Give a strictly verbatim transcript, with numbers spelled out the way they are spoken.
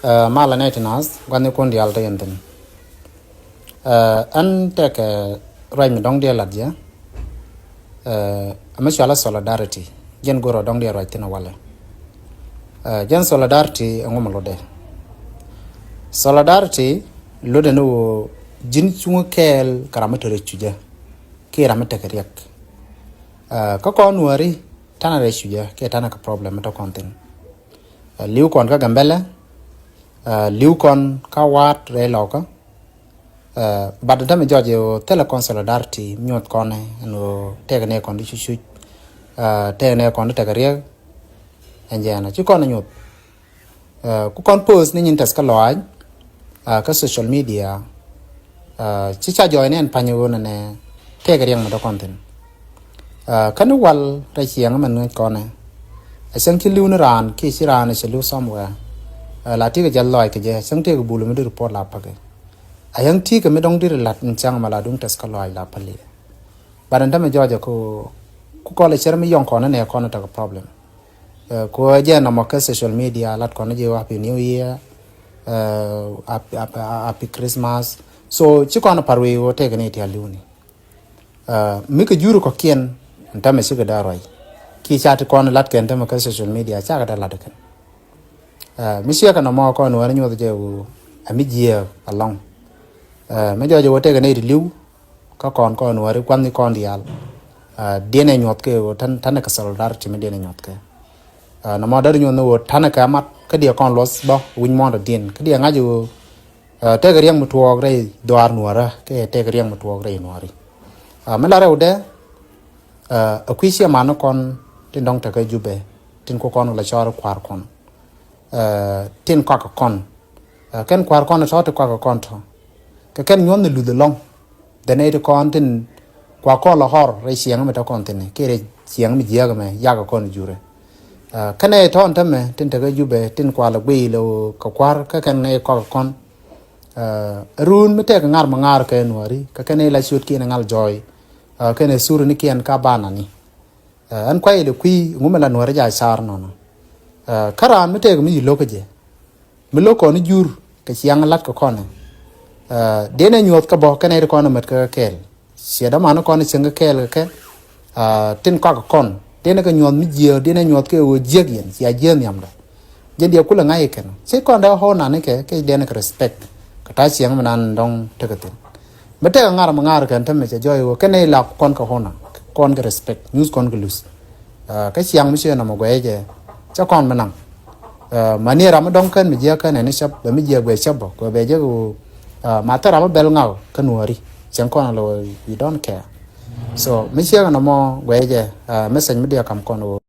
Ɛ, malɛ nɛy ti naath, gua̱thni kun diaal te yɛn thi̱n. Ɛ, ɛn tekɛ ruac mi dɔ̱ŋ diaal lat jɛ. Ɛ, ɛmɛ cɔalɛ solidarity. Jɛn go̱rɛ dɔ̱ŋ diaal ruac thi̱n ɛ walɛ. Ɛ, jɛn solidarity ɛŋu mi lotdɛ? Solidarity lotdɛ ni ɣöö ji̱n cuŋä kɛɛl kɛ ram mi te rɛy cucä kiɛ ram mi tekɛ riɛk. Ɛ, kä kɔn Nuääri, tanɛ rɛy cucä kiɛ tanɛ kɛ problem mi te kɔn thi̱n. Ɛ, li̱w kɔn kä Gambɛlɛ, ɛ, li̱w kɔn kä Waat rɛy Lɔkä. Ɛ, but ɛn tämɛ jɔɔc ɛ ɣöö thilɛ kɔn solidarity mi nyuɔth kɔn ɛn ɣöö tëëkɛ nɛy kɔn ti cuc cuc. Ɛ, tëëkɛ nɛy kɔn ti tekɛ riɛk. Ɛn jɛn ɛ ci kɔn ɛ nyuɔth. Ɛ, ku kɔn post ni nyin tɛth kä lɔaac, ɛ, kä social media. Ɛ, ci ca jɔɔc ni ɛn pa̱ny ɣöö nɛnɛ tëëkɛ riɛk mi te kɔn thi̱n. Ɛ, kä ni wal rɛy ciɛŋ ɛmɛn ŋäc kɔn ɛ. Ɛ cäŋ ci li̱w ni raan kiɛ ci raan ɛ cɛ li̱w somewhere. Ɛ, la ti̱i̱ kɛ jɛ lɔaac kɛ jɛ, ɛ cäŋ ti̱i̱ kɛ bul mi deri report la päk ɛ. Ɛ yäŋ ti̱i̱ kɛ mi dɔ̱ŋ deri lat ni cäŋ ɛmɛ la duŋ tɛth kä lɔaac la päl i̱. But ɛn tämɛ jɔɔc ɛ ku, ku kɔl ɛ cär mi yɔŋ kɔn ɛ nɛ kɔn ɛ tekɛ problem. Ɛ, ku ɛ jɛ nɔmɔ kä social media lat kɔn ɛ jɛ happy new year. Ɛ, happy, happy, happy Christmas. So ci kɔn ɛ pa̱r wee ɣöö tëëkɛ nɛy ti a li̱w ni. Ɛ, mi kɛ jur kɔ̱kiɛn ɛn tämɛ cikɛ dee ruac. Kiɛ ca ti kɔn lat kɛn tämɛ kä social media cakɛ dee lat kɛn. Ɛ, mi ciɛ kɛ nɔmɔ kɔn Nuääri nyuɔth jɛ ɣöö ɛ mi jiääk ɛlɔ̱ŋ. Ɛ, mi jɔɔc ɛ ɣöö tëëkɛ nɛy ti li̱w kä kɔn kɔn Nuääri gua̱thni kɔn diaal. Ɛ, diɛn ɛ nyuɔth kɛ ɣöö tän, tän kɛ solidarity mi diɛn ɛ nyuɔth kɛ. Ɛ, nɔmɔ deri nyuɔth ni ɣöö tän kɛ mat kä diɛ kɔn luɔth bä wi̱c muɔ̱ɔ̱n dɔ̱diɛn kä diɛ ŋa̱c ɣöö, ɛ, tëëkɛ riɛk mi tuɔɔk rɛy dhuaar Nuäärä kiɛ tëëkɛ riɛk mi tuɔɔk rɛy Nuääri. Ɛ, mi la rɛwdɛ, ɛ, ɛ kui̱ ciɛ man ni kɔn tin dɔ̱ŋ tekä Jubɛ tin ku kɔn la cɔɔr kua̱r kɔn. Ɛ, tin kɔakɛ kɔn. Ɛ, kɛn kua̱r kɔn tɔ̱ ti kɔakɛ kɔn tɔ̱. Kɛ kɛn nyuɔ̱n ni luth ɛlɔ̱ŋ. Dhɛ nɛy ti kɔn tin kua kɔn la ɣɔr rɛy ciɛŋ mi te kɔn thi̱n kiɛ rɛy ciɛŋ mi jiääk ɛmɛ yakɛ kɔn jurɛ. Ɛ, kä nɛy tɔ̱ ɛn tämɛ tin tekä Jubɛ tin kua la guiy lɛ ɣöö kɛ kua̱r kä kɛn nɛy kɔakɛ kɔn. Ɛ, run mi tëëkɛ ŋa̱r mi ŋa̱r kɛ Nuääri kä kɛn nɛy la ciötkiɛn ŋa̱l jɔɔy. Ɛ, kɛn ɛ thurnikiɛn ka banani. Ɛ, ɛn kuay ilɛ kui̱ ŋu mi la Nuääri jɛ a car nɔnɔ. Ɛ, kä raan mi tëëkɛ mi ci lo̱k kä jɛ. Mi lo̱k kɔn i̱ jur kɛ ciaŋ lat kɛ kɔn ɛ. Ɛ, diɛn ɛ nyuɔth kä bä kɛn ɛ ri kɔn ɛ mät kä kɛɛl. Ciɛ däman kɔn ɛ cieŋ kä kɛɛl kɛ kɛ. Ɛ, tin kɔakɛ kɔn diɛn ɛ kɛ nyuɔth mi jiääk, diɛn ɛ nyuɔth kɛ ɣöö jiäk yɛn cia jiääk nhiamdä. Jɛn diɛ kulɛ ŋa̱c ikɛn ci kɔn dee ɣɔw nan ikɛ kɛ diɛn ɛ kɛ respect. Kɛ ta̱a̱ ciaŋ mi nan dɔ̱ŋ tekɛ thi̱n. Mi tëëkɛ ŋa̱r mi ŋa̱r kɛn tämɛ cɛ jɔɔc ɣöö kɛn nɛy la kɔn kɛ honor, kɔn kɛ respect, nyuth kɔn kɛ luth. Ɛ, kä ciaŋ mi ciɛ nɔmɔ guɛy jɛ cä kɔn mi naŋ. Ɛ, mani ram mi dɔ̱ŋ kɛn mi jiäk kɛn ɛn cäp bɛ mi jiäk bɛ cäp bä kɛ bɛ jɛ ɣöö, ɛ, ma thil ram mi bɛl ŋaw kä Nuääri cɛn kɔn lɔ, we don't care. So mi ciɛ nɔmɔ guɛy jɛ, ɛ, message mi diɛ kam kɔn ɣöö